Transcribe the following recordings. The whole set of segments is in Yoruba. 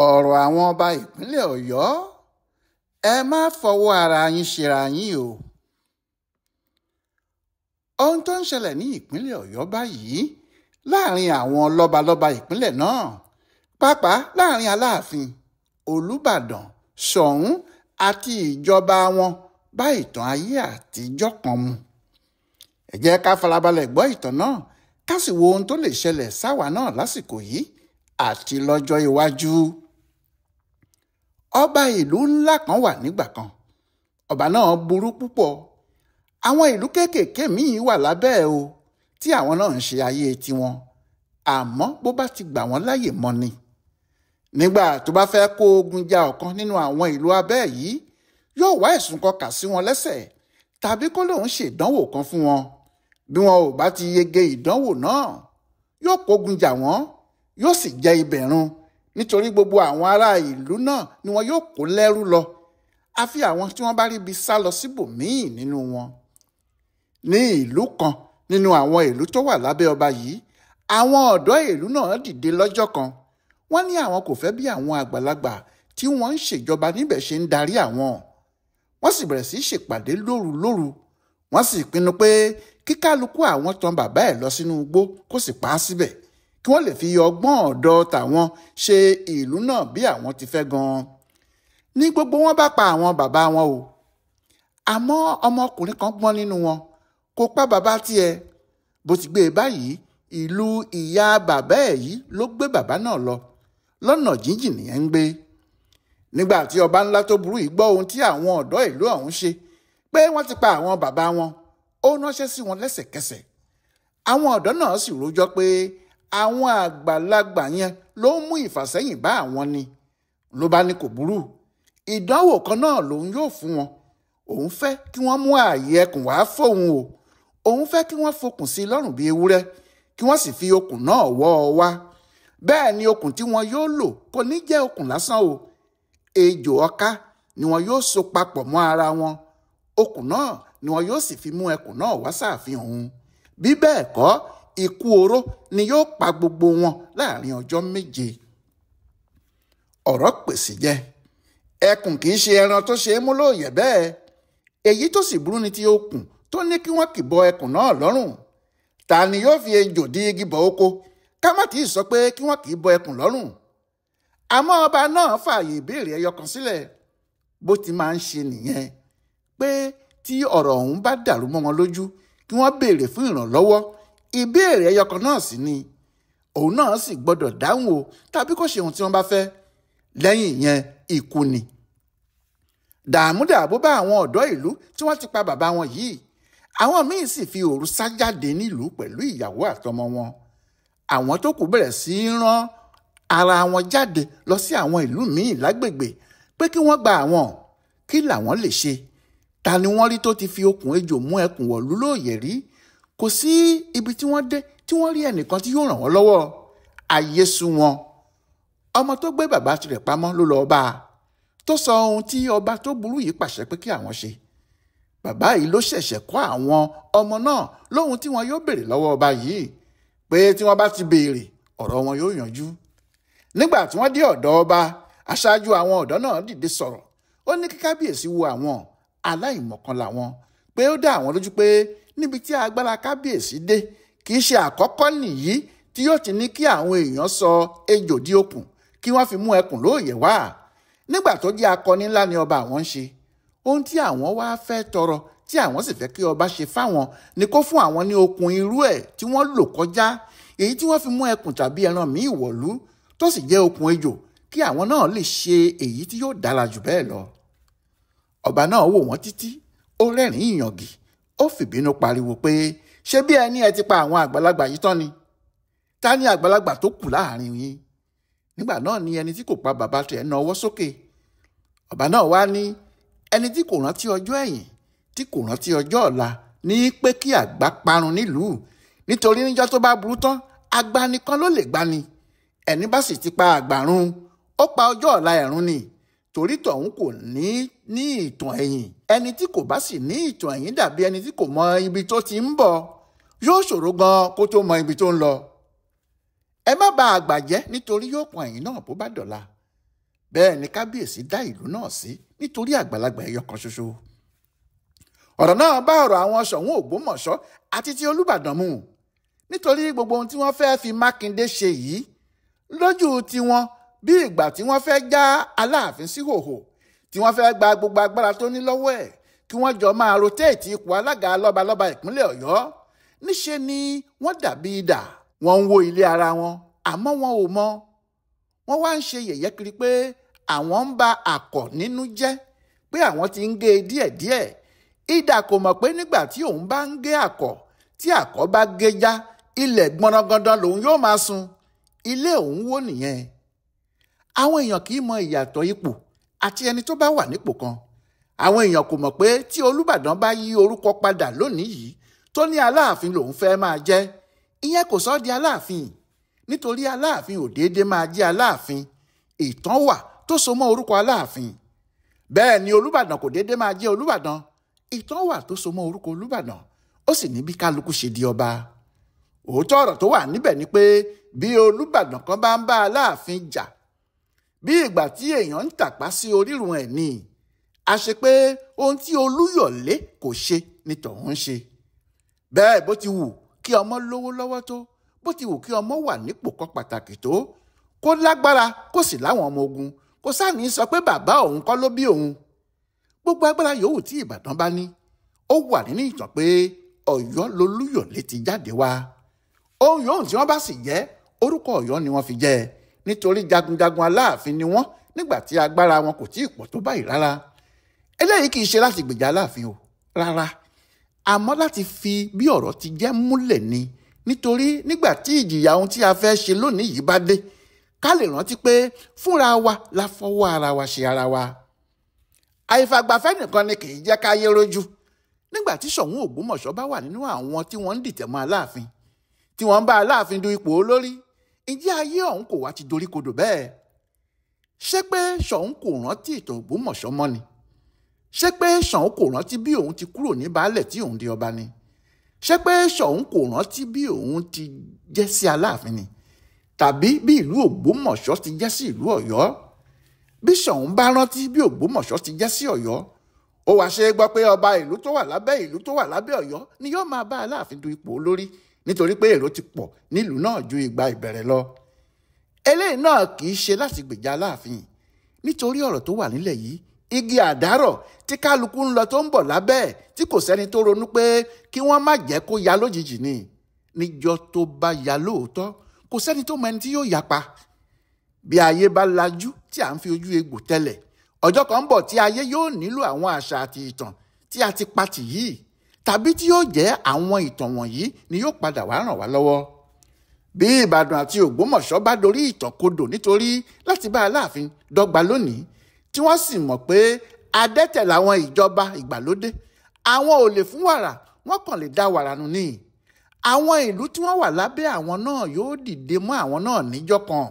Ọ̀rọ̀ àwọn ọba ìpínlẹ̀ Ọ̀yọ́, ẹ má fọwọ́ ara yín ṣera yín o. Ohun tó ń ṣẹlẹ̀ ní ìpínlẹ̀ Ọ̀yọ́ báyìí láàrin àwọn lọ́balọ́ba ìpínlẹ̀ náà, pàápàá láàrin Aláàfin, Olúbàdàn, Ṣọ̀ún àti ìjọba wọn bá ìtàn ayé àtijọ́ kan mu. Ẹ jẹ́ ká farabalẹ̀ gbọ́ ìtàn náà, ká sì wo ohun tó lè ṣẹlẹ̀ sáwa náà lásìkò yìí àti lọ́jọ́ iwájú. Ọba ìlú ńlá kan wà nígbà kan. Ọba náà burú púpọ̀. Àwọn ìlú kéékèèké míì wà lábẹ́ ẹ̀ o, tí àwọn náà ń ṣe ayé tiwọn. Àmọ́ bó bá ti gbà wọ́n láyè mọ́ ni. Nígbà tó bá fẹ́ kó ogun ja ọ̀kan nínú àwọn ìlú abẹ́ yìí, yóò wá ẹ̀sùn kan kà sí wọn lẹ́sẹ̀ tàbí kó lóun ṣe ìdánwò kan fún wọn. Bí wọn ò bá ti yege ìdánwò náà, yóò kógun jà wọ́n, yóò sì jẹ ibẹ̀ run, nítorí gbogbo àwọn ará ìlú náà ni wọn yóò kó lẹ́rú lọ, àfi àwọn tí wọ́n bá ríbi sá lọ síbòmíì nínú wọn. Ní ìlú kan nínú àwọn ìlú tó wà lábẹ́ ọba yìí, àwọn ọ̀dọ́ ìlú náà dìde lọ́jọ́ kan. Wọ́n ní àwọn kò fẹ́ bí àwọn àgbàlagbà tí wọ́n ń ṣèjọba níbẹ̀ ṣe ń darí àwọn. Wọ́n sì bẹ̀rẹ̀ sí í ṣèpàdé lóru lóru. Wọ́n sì pinnu pé kí kálukú àwọn tan bàbá ẹ̀ lọ sínú igbó kó sì pa á síbẹ̀, kí wọ́n lè fi ọgbọ́n ọ̀dọ́ tàwọn ṣe ìlú náà bí àwọn ti fẹ́ gan-an. Ní gbogbo wọn bá pa àwọn bàbá wọn o. Àmọ́ ọmọkùnrin kan gbọ́n nínú wọn, kò pa bàbá tiẹ̀. Bó ti gbé e báyìí, ìlú ìyá bàbá ẹ̀ yìí ló gbé bàbá náà lọ. Lọ́nà jíjìn nìyẹn ń gbé. Nígbà tí ọba ńlá tó burú yìí gbọ́ ohun tí àwọn ọ̀dọ́ ìlú ọ̀hún ṣe, pé wọ́n ti pa àwọn bàbá wọn, ó ránṣẹ́ sí wọn lẹ́sẹ̀kẹsẹ̀. Àwọn ọ̀dọ́ náà sì rojọ́ pé àwọn àgbàlagbà yẹn ló ń mú ìfàsẹ́yìn bá àwọn ni. Ló bá ní kò burú, ìdánwò kan náà lòun yóò fún wọn. Òun fẹ́ kí wọ́n mú ààyè ẹkùn wá fóun o. Òun fẹ́ kí wọ́n fokùn sí i lọ́rùn bí ewúrẹ́, kí wọ́n sì fi okùn náà wọ́ ọ wá. Bẹ́ẹ̀ ni okùn tí wọn yóò lò kò ní jẹ́ okùn lásán o. Ejò ọká ni wọn yóò so papọ̀ mọ́ ara wọn. Okùn náà ni wọn yóò sì fi mú ẹkùn náà wá sáàfin òun. Bí bẹ́ẹ̀ kọ́, ikú oró ni yóò pa gbogbo wọn láàrin ọjọ́ 7. Ọ̀rọ̀ pèsè jẹ́. Ẹkùn kì í ṣe ẹran tó ṣe é mú lóòyẹ̀ bẹ́ẹ̀. Èyí tó sì burú ni ti okùn tó ní kí wọ́n kì bọ ẹkùn náà lọ́rùn. Ta ni yóò fi ejò dí igi bọ oko? Ká má tí ì sọ pé kí wọ́n kì í bọ ẹkùn lọ́rùn. Àmọ́ ọba náà fààyè ìbéèrè ẹyọ kan sílẹ̀. Bó ti máa ń ṣe nìyẹn, pé tí ọ̀rọ̀ ọ̀hún bá dàrú mọ́ wọn lójú, kí wọ́n béèrè fún ìrànlọ́wọ́. Ìbéèrè ẹyọ kan náà sì ni. Òun náà sì gbọ́dọ̀ dáhùn o, tàbí kó ṣe ohun tí wọ́n bá fẹ́. Lẹ́yìn ìyẹn, ikú ni. Dààmúdàbò bá àwọn ọ̀dọ́ ìlú tí wọ́n ti pa bàbá wọn yìí. Àwọn míín sì fi òru sá jáde nílùú pẹ̀lú ìyàwó àtọmọ wọn. Àwọn tó kù bẹ̀rẹ̀ sí í rán ara wọn jáde lọ sí àwọn ìlú míì lágbègbè pé kí wọ́n gba àwọn, kí làwọn lè ṣe. Ta ni wọ́n rí tó ti fi okùn ejò mú ẹkùn wọ̀lú lóòyẹ̀ rí? Kò sí ibi tí wọ́n dé tí wọ́n rí ẹnìkan tí yóò ràn wọ́n lọ́wọ́. Ayé sú wọn. Ọmọ tó gbé bàbá tirẹ̀ pamọ́ ló lọ bá a, tó sọ ohun tí ọba tó burú yìí pàṣẹ pé kí àwọn ṣe. Bàbá yìí ló ṣẹ̀ṣẹ̀ kọ́ àwọn ọmọ náà lóhun tí wọn yóò béèrè lọ́wọ́ ọba yìí, pé tí wọ́n bá ti béèrè, ọ̀rọ̀ wọn yóò yanjú. Nígbà tí wọ́n dé ọ̀dọ̀ ọba, aṣáájú àwọn ọ̀dọ́ náà dìde sọ̀rọ̀. Ó ní kí kábíyèsí wo àwọn aláìmọ̀kan làwọn, pé ó dá àwọn lójú pé níbi tí agbára kábíyèsí dé, kì í ṣe àkọ́kọ́ nìyí tí yóò ti ní kí àwọn èèyàn sọ ejò di okùn kí wọ́n fi mú ẹkùn lóòyẹ̀ wá. Nígbà tó jẹ́ akọni ńlá ni ọba àwọn ń ṣe. Ohun tí àwọn wá fẹ́ tọrọ tí àwọn sì fẹ́ kí ọba ṣe fáwọn ni kó fún àwọn ní okùn irú ẹ̀ tí wọ́n lò kọjá, èyí tí wọ́n fi mú ẹkùn tàbí ẹran míì wọ̀lú tó sì jẹ́ okùn ejò, kí àwọn náà lè ṣe èyí tí yóò dára jù bẹ́ẹ̀ lọ. Ọba náà wò wọ́n títí, ó rẹ́rìn-ín ìyàngì, ó fìbínú pariwo pé ṣé bí ẹni ẹ ti pa àwọn àgbàlagbà yìí tán ni? Ta ni àgbàlagbà tó kù láàrin yín? Nígbà náà ni ẹni tí kò pa bàbá rẹ̀ na ọwọ́ sókè. Ọba náà wá ní ẹni tí kò rántí ọjọ́ ẹ̀yìn, tí kò rántí ọjọ́ ọ̀la ní pé kí àgbà parun nílùú, nítorí níjọ́ tó bá burú tán, àgbà nìkan ló lè gbani. Ẹni bá sì ti pa àgbà run, ó pa ọjọ́ ọ̀la ẹ̀run ni, torí tọ̀hún kò ní ní ìtàn ẹ̀yìn. Ẹni tí kò bá sì ní ìtàn ẹ̀yìn dàbí ẹni tí kò mọ ibi tó ti ń bọ̀, yóò ṣòro gan kó tó mọ ibi tó ń lọ. Ẹ má ba àgbà jẹ́ nítorí yóò kan ẹ̀yìn náà bó bá dọ̀la. Bẹ́ẹ̀ ni kábíyèsí dá ìlú náà sí nítorí àgbàlagbà ẹyọ kan ṣoṣo. Ọ̀rọ̀ náà bá ọ̀rọ̀ àwọn Ṣọ̀ún Ògbómọ̀ṣọ́ àti ti Olúbàdàn mu, nítorí gbogbo ohun tí wọ́n fẹ́ fi Mákindé ṣe yìí lójú tiwọn bí ìgbà tí wọ́n fẹ́ já Aláàfin sí hòhò, tí wọ́n fẹ́ gba gbogbo agbára tó ní lọ́wọ́ ẹ̀, kí wọ́n jọ máa rotéètì ipò alága lọ́balọ́ba ìpínlẹ̀ Ọ̀yọ́. Níṣe ni wọ́n dàbí idà, wọ́n ń wo ilé ara wọn, àmọ́ wọn ò mọ̀. Wọ́n wá ń ṣe yẹ̀yẹ́ kiri pé àwọn ń ba àkọ̀ nínú jẹ́, pé àwọn ti ń gé e díẹ̀díẹ̀. Idà kò mọ̀ pé nígbà tí òun bá ń gé àkọ̀, tí àkọ̀ bá gé já, ilẹ̀ gbọ̀nrangandan lòun yóò máa sun. Ilé òun wó nìyẹn. Àwọn èèyàn kì í mọ ìyàtọ̀ ipò àti ẹni tó bá wà nípò kan. Àwọn èèyàn kò mọ̀ pé tí Olúbàdàn bá yí orúkọ padà lónìí yìí tó ní Aláàfin lòun fẹ́ máa jẹ́, ìyẹn kò sọ di Aláàfin, nítorí Aláàfin ò déédéé máa jẹ́ Aláàfin. Ìtàn wà tó so mọ́ orúkọ Aláàfin. Bẹ́ẹ̀ ni Olúbàdàn kò déédéé máa jẹ́ Olúbàdàn. Ìtàn wà tó so mọ́ orúkọ Olúbàdàn, ó sì ní bí kálukú ṣe di ọba. Òótọ́ ọ̀rọ̀ tó wà níbẹ̀ ni pé bí Olúbàdàn kan bá ń bá Aláàfin jà, bí ìgbà tí èèyàn ń tàpá sí orírun ẹ̀ ni, a ṣe pé ohun tí Olúyọ̀lé kò ṣe ni tọ̀hún ń ṣe. Bẹ́ẹ̀ bó ti wù kí ọmọ lówó lọ́wọ́ tó, bó ti wù kí ọmọ wà nípò kan pàtàkì tó, kó lágbára kó sì láwọn ọmọ ogun, kó sáà ní sọ pé bàbá òun kọ́ ló bí òun. Gbogbo agbára yòówù tí Ìbàdàn bá ní, ó wà nínú ìtàn pé Ọ̀yọ́ lolúyọ̀lé ti jáde wá. Ohun yòówù tí wọ́n bá sì jẹ́, orúkọ Ọ̀yọ́ ni wọ́n fi jẹ́, nítorí jagunjagun Aláàfin ni wọ́n nígbà tí agbára wọn kò tíì pọ̀ tó báyìí rárá. Eléyìí kì í ṣe láti gbèjà Aláàfin o, rárá, àmọ́ láti fi bí ọ̀rọ̀ ti jẹ́ múlẹ̀ ni, nítorí nígbà tí ìjìyà ohun tí a fẹ́ ṣe lónìí yìí bá dé, ká lè rántí pé fúnra wa la fọwọ́ ara wa ṣe ara wa. Àìfàgbàfẹ́ nìkan ni kì í jẹ́ káyé rójú. Nígbà tí Ṣọ̀ún Ògbómọ̀ṣọ́ bá wà nínú àwọn tí wọ́n ń dìtẹ̀ mọ́ Aláàfin, tí wọ́n ń bá Aláàfin du ipò olórí, ǹjẹ́ ayé ọ̀hún kò wá ti doríkodò bẹ́ẹ̀? Ṣé pé Ṣọ̀ún kò rántí ìtàn Ògbómọ̀ṣọ́ mọ́ ni? Ṣé pé Ṣọ̀ún kò rántí bí òun ti kúrò ní baálẹ̀ tí òun di ọba ni? Ṣé pé Ṣọ̀ún kò rántí bí òun ti jẹ́ sí Aláàfin ni? Tàbí bí ìlú Ògbómọ̀ṣọ́ ti jẹ́ sí ìlú Ọ̀yọ́? Bí Ṣọ̀ún bá rántí bí Ògbómọ̀ṣọ́ ti jẹ́ sí Ọ̀yọ́, ó wá ṣe é gbọ́ pé ọba ìlú tó wà lábẹ́ ìlú tó wà lábẹ́ Ọ̀yọ́ ni yóò máa bá Aláàfin du ipò olórí, nítorí pé èrò ti pọ̀ nílùú náà ju ìgbà ìbẹ̀rẹ̀ lọ. Eléyìí náà kì í ṣe láti gbèjà Aláàfin, nítorí ọ̀rọ̀ tó wà nílẹ̀ yìí, igi àdárọ̀ tí kálukú ń lọ tó ń bọ̀ lábẹ́ ẹ̀ tí kò sẹ́ni tó ronú pé kí wọ́n má jẹ́ kó ya lójijì ni. Níjọ́ tó bá ya lóòótọ́, kò sẹ́ni tó mọ ẹni tí yóò yapa. Bí ayé bá lajú tí à ń fi ojú egbò tẹ́lẹ̀, ọjọ́ kan ń bọ̀ tí ayé yóò nílò àwọn àṣà àti ìtàn tí a ti pa tì yìí, tàbí tí yóò jẹ́ àwọn ìtàn wọ̀nyí ni yóò padà wá ràn wá lọ́wọ́. Bí Ìbàdàn àti Ògbómọ̀ṣọ́ bá dorí ìtàn kodò nítorí láti bá Aláàfin dọ́gba lónìí, tí wọ́n sì mọ̀ pé adẹ́tẹ̀ làwọn ìjọba ìgbàlódé, àwọn ò lè fún wàrà, wọ́n kàn lè dá wàrà nù ní. Àwọn ìlú tí wọ́n wà lábẹ́ àwọn náà yóò dìde mọ́ àwọn náà níjọ́ kan,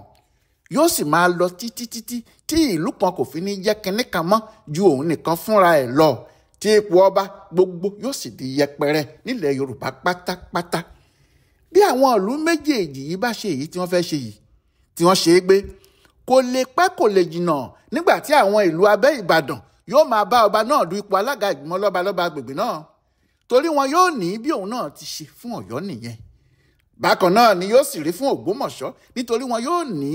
yóò sì máa lọ títí títí tí ìlú kan kò fi ní jẹ́ kinní kan mọ́ ju òun nìkan fúnra ẹ̀ lọ, tí ipò ọba gbogbo yóò sì di yẹpẹrẹ nílẹ̀ Yorùbá pátápátá. Bí àwọn ìlú méjèèjì yìí bá ṣe èyí tí wọ́n fẹ́ ṣe yìí, tí wọ́n ṣe é gbé, kò lè pẹ́ kò lè jìnnà nígbà tí àwọn ìlú abẹ́ Ìbàdàn yóò máa bá ọba náà du ipò alága ìgbìmọ̀ lọ́balọ́ba agbègbè náà, torí wọn yóò ní bí òun náà ti ṣe fún Ọ̀yọ́ nìyẹn. Bákan náà ni yóò sì rí fún Ògbómọ̀ṣọ́, nítorí wọn yóò ní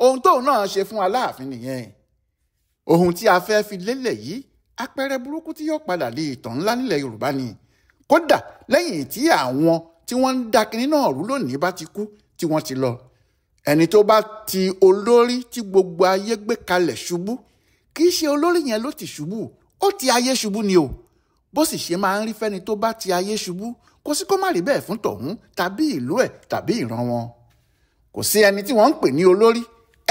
ohun tóun náà ṣe fún Aláàfin nìyẹn. Ohun tí a fẹ́ fi lélẹ̀ yìí, àpẹẹrẹ burúkú tí yóò padà di ìtàn ńlá nílẹ̀ Yorùbá ni. Kódà lẹ́yìn tí àwọn tí wọ́n ń dá kinní náà rú lónìí bá ti kú tí wọ́n ti lọ, ẹni tó bá ti olórí tí gbogbo ayé gbé kalẹ̀ ṣubú, kì í ṣe olórí yẹn ló ti ṣubú, ó ti ayé ṣubú ni o. Bó sì ṣe máa ń rí fẹ́ni tó bá ti ayé ṣubú, kò sí kó má rí bẹ́ẹ̀ fún tọ̀hún tàbí ìlú ẹ̀ tàbí ìran wọn. Kò sí ẹni tí wọ́n ń pè ní olórí,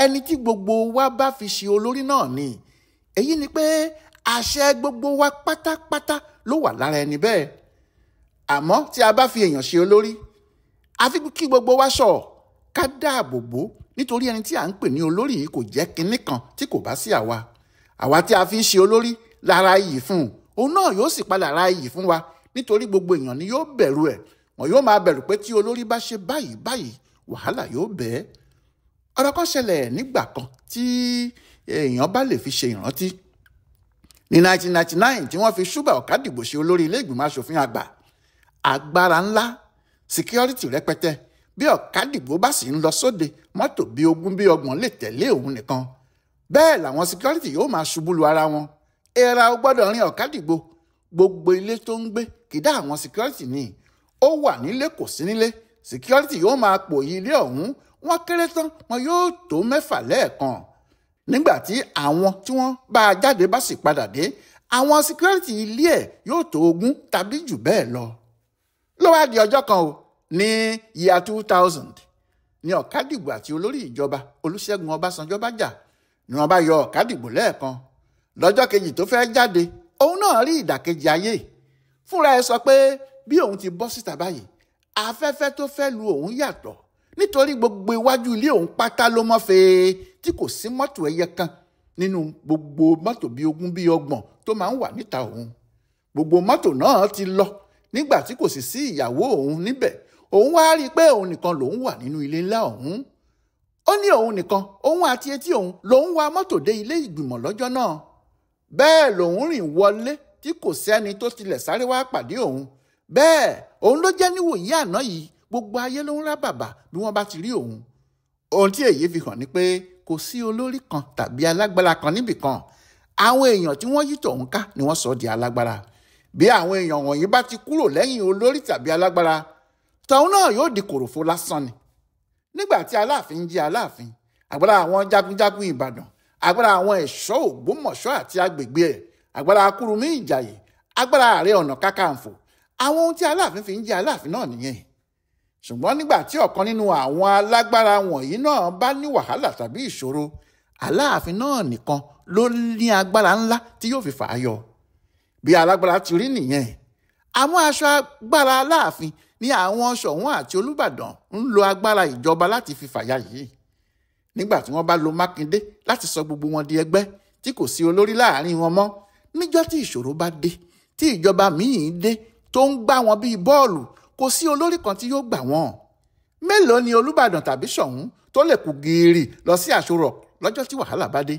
ẹni tí gbogbo wa bá fi ṣe olórí náà ni. Èyí ni pé àṣẹ gbogbo wa pátápátá ló wà lára ẹni bẹ́ẹ̀. Àmọ́ tí a bá fi èèyàn ṣe olórí, àfi kí gbogbo wa ṣọ̀ ká dáàbò bò, nítorí ẹni tí à ń pè ní olórí yìí kò jẹ́ kinní kan tí kò bá sí àwa. Àwa tí a fi ń ṣe olórí lára iyì fún un, òun náà yóò sì padà ra iyì fún wa, nítorí gbogbo èèyàn ni yóò bẹ̀rù ẹ̀. Wọn yóò máa bẹ̀rù pé tí olórí bá ṣe báyìí báyìí, wàhálà yóò bẹ́ẹ̀. Ọ̀rọ̀ kan ṣẹlẹ̀ nígbà kan tí èèyàn bá lè fi ṣe ìrántí. Ní 1999 tí wọ́n fi Ṣúbà Ọ̀kadìgbò ṣe olórí ilé ìgbìmọ̀ asòfin àgbà, agbára ńlá, síkírọ́rìtì rẹpẹtẹ. Bí Ọ̀kadìgbò bá sì ń lọ sóde, mọ́tò bíi 20 bíi 30 lè tẹ̀lé òun nìkan. Bẹ́ẹ̀ làwọn síkírọ́rìtì yóò máa ṣubú lu ara wọn. Èèrà ò gbọ́dọ̀ rin Ọ̀kadìgbò. Gbogbo ilé tó ń gbé kìdá àwọn síkírọ́rìtì ni. Ó wà nílé kò sí nílé, síkírọ́rìtì yóò máa pòyì ilé ọ̀hún. Wọ́n kéré tán, wọn yóò tó 6 lẹ́ẹ̀kan. Nígbà tí àwọn tí wọ́n bá a jáde bá sì padà dé, àwọn síkírọ́rìtì ilé ẹ̀ yóò tó 20 tàbí jù bẹ́ẹ̀ lọ. Ló wá di ọjọ́ kan o, ní year 2000 ní Ọ̀kadìgbò àti olórí ìjọba Olúṣẹ́gun Ọbásanjọ́ bá jà, ni wọ́n bá yọ Ọ̀kadìgbò lẹ́ẹ̀kan. Lọ́jọ́ kejì tó fẹ́ jáde, òun náà rí ìdàkejì ayé. Fúnra ẹ̀ sọ pé bí òun ti bọ́ síta báyìí, afẹ́fẹ́ tó fẹ́ lu òun yàtọ̀, nítorí gbogbo iwájú ilé òun pátá ló mọ́ fèé tí kò sí mọ́tò ẹyẹ kan nínú gbogbo mọ́tò bíi 20 bíi 30 tó máa ń wà níta òun. Gbogbo mọ́tò náà ti lọ nígbà tí kò sì sí ìyàwó òun níbẹ̀. Òun wá rí i pé òun nìkan lòun wà nínú ilé ńlá òun. Ó ní òun nìkan, òun àti etí òun lòun wa mọ́tò dé ilé ìgbìmọ̀ lọ́jọ́ náà. Bẹ́ẹ̀ lòun rìn wọlé tí kò sẹ́ni tó tilẹ̀ sáré wá pàdé òun. Bẹ́ẹ̀ òun ló jẹ́ níwòyí àná yìí, gbogbo ayé ló ń rá bàbà bí wọ́n bá ti rí òun. Ohun tí èyí fi hàn ni pé kò sí olórí kan tàbí alágbára kan níbì kan. Àwọn èèyàn tí wọ́n yí tọ̀hún ká ni wọ́n sọ di alágbára. Bí àwọn èèyàn wọ̀nyí bá ti kúrò lẹ́yìn olórí tàbí alágbára, tọ̀hún náà yóò di kòròfo lásán ni. Nígbà tí Aláàfin jẹ́ Aláàfin, agbára àwọn jagunjagun Ìbàdàn, agbára àwọn ẹ̀ṣọ́ Ògbómọ̀ṣọ́ àti agbègbè ẹ̀, agbára Akúrúnmí Ìjàyè, agbára Ààrẹ Ọ̀nà Kakanfò, àwọn ohun tí Aláàfin fi ń jẹ́ Aláàfin náà nìyẹn. Ṣùgbọ́n nígbà tí ọ̀kan nínú àwọn alágbára wọ̀nyí náà bá ní wàhálà tàbí ìṣòro, Aláàfin náà nìkan ló ní agbára ńlá tí yóò fi fà á yọ. Bí alágbára ti rí nìyẹn. Àwọn aṣọ agbára Aláàfin ní àwọn Ṣọ̀ún àti Olúbàdàn ń lo agbára ìjọba láti fi fàya yìí. Nígbà tí wọ́n bá lo Mákindé láti sọ gbogbo wọn di ẹgbẹ́ tí kò sí olórí láàrin wọn mọ́, níjọ́ tí ìṣòro bá dé, tí ìjọba míì dé tó ń gbá wọn bíi bọ́ọ̀lù, kò sí olórí kan tí yóò gbà wọ́n. Mélòó ni Olúbàdàn tàbí Ṣọ̀ún tó lè kú gìrì lọ sí àṣorọ̀ lọ́jọ́ tí wàhálà bá dé?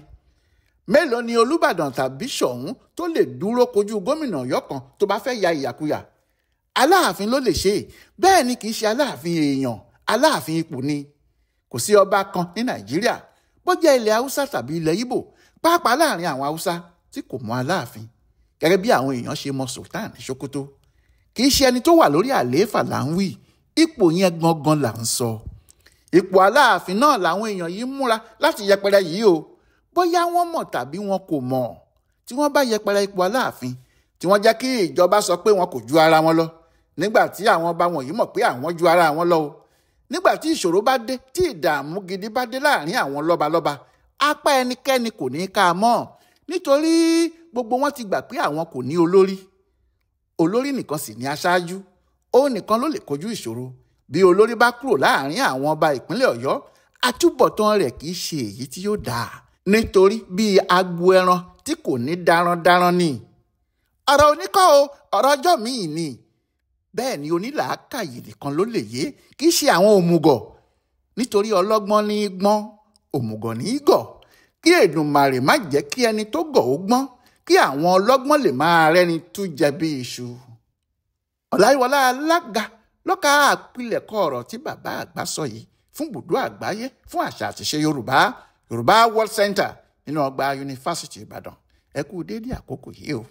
Mélòó ni Olúbàdàn tàbí Ṣọ̀ún tó lè dúró kojú gómìnà Ọ̀yọ́ kan tó bá fẹ́ ya ìyàkuyà? Aláàfin ló lè ṣe. Bẹ́ẹ̀ ni kì í ṣe Aláàfin èèyàn, Aláàfin ipò ni. Kò sí ọba kan ní Nàìjíríà, bó jẹ́ ilẹ̀ Haúsá tàbí ilẹ̀ Ìgbò, pàápàá láàrin àwọn Haúsá, tí kò mọ Aláàfin gẹ́gẹ́ bí àwọn èèyàn ṣe mọ Sultan ní Sokoto. Kì í ṣe ẹni tó wà lórí àlééfà là ń wí, ipò yẹn gangan là ń sọ. Ipò Aláàfin náà làwọn èèyàn yìí múra láti yẹpẹrẹ yìí o. Bóyá wọ́n mọ̀ tàbí wọn kò mọ̀, tí wọ́n bá yẹpẹrẹ ipò Aláàfin, tí wọ́n jẹ́ kí ìjọba sọ pé wọn kò ju ara wọn lọ, nígbà tí àwọn ọba wọ̀nyí mọ̀ pé àwọn ju ara wọn lọ o. Nígbà tí ìṣòro bá dé, tí ìdààmú gidi bá dé láàrin àwọn lọ́balọ́ba, apá ẹnikẹ́ni kò ní ká a mọ́, nítorí gbogbo wọn ti gbà pé àwọn kò ní olórí. Olórí nìkan sì ni aṣáájú, òun nìkan ló lè kojú ìṣòro. Bí olórí bá kúrò láàrin àwọn ọba ìpínlẹ̀ Ọ̀yọ́, àtúbọ̀tán rẹ̀ kì í ṣe èyí tí yóò dáa, nítorí bí agbo ẹran tí kò ní darandaran ni. Ọ̀rọ̀ oníkọ́ o, ọ̀rọ̀ ọjọ́ míì ni. Bẹ́ẹ̀ ni onílàákàyè nìkan ló lè yé, kì í ṣe àwọn òmùgọ̀. Nítorí ọlọ́gbọ́n ní í gbọ́n, òmùgọ̀ ní í gọ̀. Kí Èdùmàrè má jẹ́ kí ẹni tó gọ̀ ó gbọ́n, kí àwọn ọlọ́gbọ́n lè máa rẹ́ni tú jẹ bí iṣu. Ọláyíwọlá Alága lọ́ka àpilẹ̀kọ ọ̀rọ̀ tí bàbá àgbà sọ yìí fún bùdó àgbáyé fún àṣà àtiṣe Yorùbá, Yorùbá World Center nínú ọgbà Yunifásítì Ìbàdàn. Ẹ kú déédéé àkókò yìí o.